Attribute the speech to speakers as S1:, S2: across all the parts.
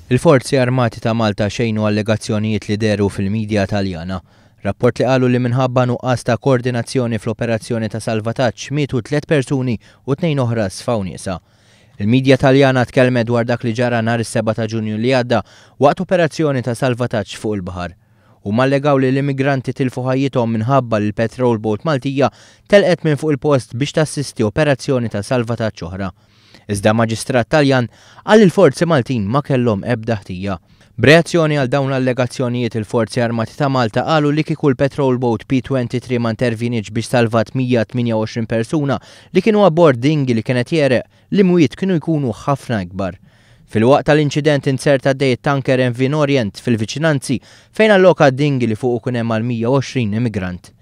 S1: Il-Forzi Armati ta' Malta xejnu allegazzjonijiet li dehru fil-midja Taljana. Rapport li qalu li minħabba nuqqas ta' koordinazzjoni fl-operazzjoni ta' salvataġġ mietu tliet persuni u tnejn oħra sfaw nieqsa. Il-midja Taljana tkellmet dwar dak li ġara nhar is-7 ta' Ġunju li għadda waqt operazzjoni ta' salvataġġ fuq il-baħar. Huma allegaw li l-immigranti tilfu ħajjithom minħabba li l-patrol boat Maltija telqet minn fuq il-post biex tassisti operazzjoni ta' salvataġġ oħra. Iżda maġistrat Taljan qal li l-forzi Maltin ma kellhom ebda ħtija. B'reazzjoni għal dawn l-allegazzjonijiet, il-Forzi Armati ta' Malta qalu li kieku l-patrol boat P23 ma intervjenietx biex salvat 128 persuna li kienu abbord dinghy li kien qed jegħreq, l-imwiet kienu jkunu ħafna ikbar. Fil-waqt tal-inċident inzerta għaddej it-tanker MV Norient fil-viċinanzi fejn alloka dinghy li fuqu kien hemm mal-120 immigrant.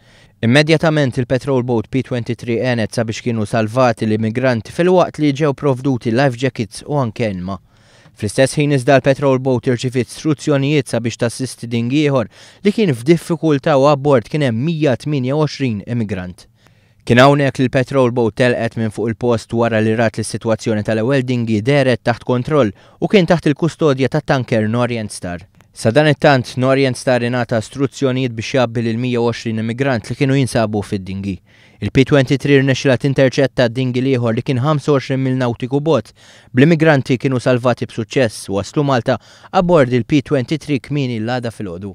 S1: Immedjatament il-patrol boat P23 għenet sabiex kienu salvati l-immigranti filwaqt li ġew provduti life jackets u anke ilma. Fl-istess ħin iżda l-patrol boat irċiviet struzzjonijiet sabiex tassisti dinghy ieħor li kien f'diffikultà u abbord kien hemm 128 immigrant. Kien hawnhekk li l-patrol boat telqet minn fuq il-post wara li rat li s-sitwazzjoni tal-ewwel dinghy dehret taħt kontroll u kien taħt il-kustodja tat-tanker Norient Star. Sadanittant, Norient Star ingħata struzzjonijiet biex jgħabbi lil 120 immigrant li kienu jinsabu fid-dinghy. Il-P23 rnexxilha tinterċetta d-dinghy l-ieħor li kien 25 mil nautiku bogħod, bl-immigranti kienu salvati b'suċċess u waslu Malta abbord il-P23 kmieni l-għada filgħodu.